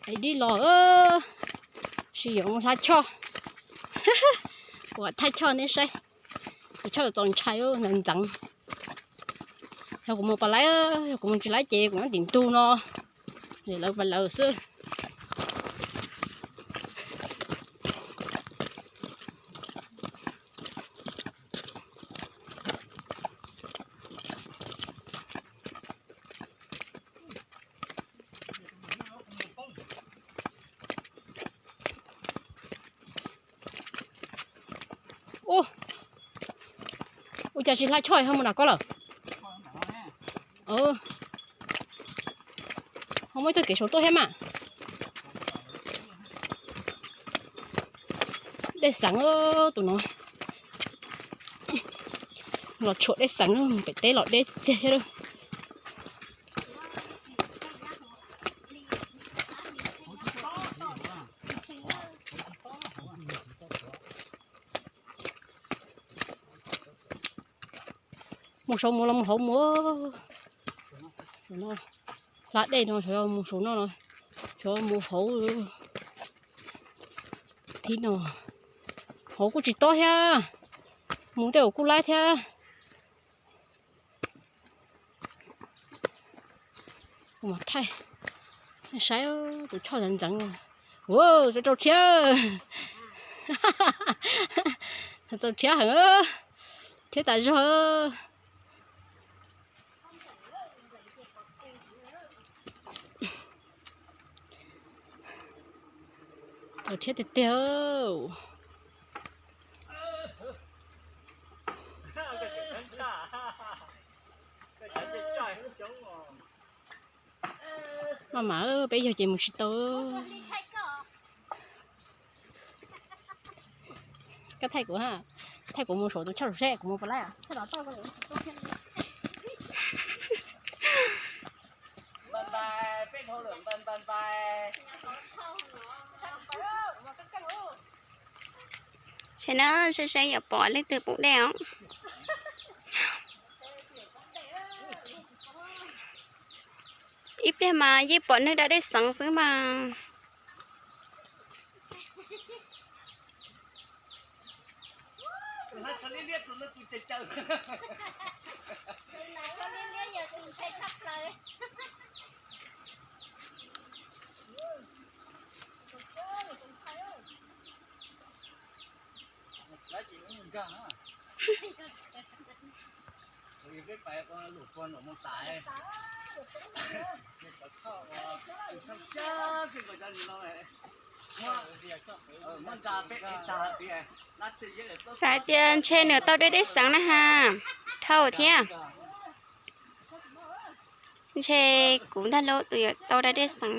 Ib dib los, sim yuav mus hla choj. Kuv thaij choj neb saib, tus choj txaus ntshai ntxeev ntxeev. Yog kuv mus pas laib, yog kuv mus tsis laib ces kuv nyob tim ntug no, es lawv pas lawv xwb. Ua cas tsis hla choj ho mus nram koj lawm? Ho muaj ib txoj kev saum tuaj thiab mas. Dej xeev tus no. Los tshuam dej xeev, pem teb los deb tiag thiab. Mus saud mus los mus hauv mus. Hla dej no xyov mus saum no, xyov mus hauv. Thib no hauv kuj tsis tob thiab, mus tej zaum kuj laib thiab. Kuv mam thaij saib tus choj ntxeev ntxeev. Ua, txaus rhiab, txaus rhiab heev, rhiab tas zog. Txaus rhiab tiag tiag. Maj mam, peb yawg ces mus tsis tau. Koj thaij kuv, thaij kuv mus saum tus choj saum seb kuv mus puas laib. Saib na, saib saib yuav pom leej twg poob dej os. Ib pliag mas yeej pom neeg da dej xeev xwb mas. Xav tias ntshe nws tau dej dej xeev na ha, dhau thiab. Ntshe kuv ntag lauj, tus yuav tau da dej xeev.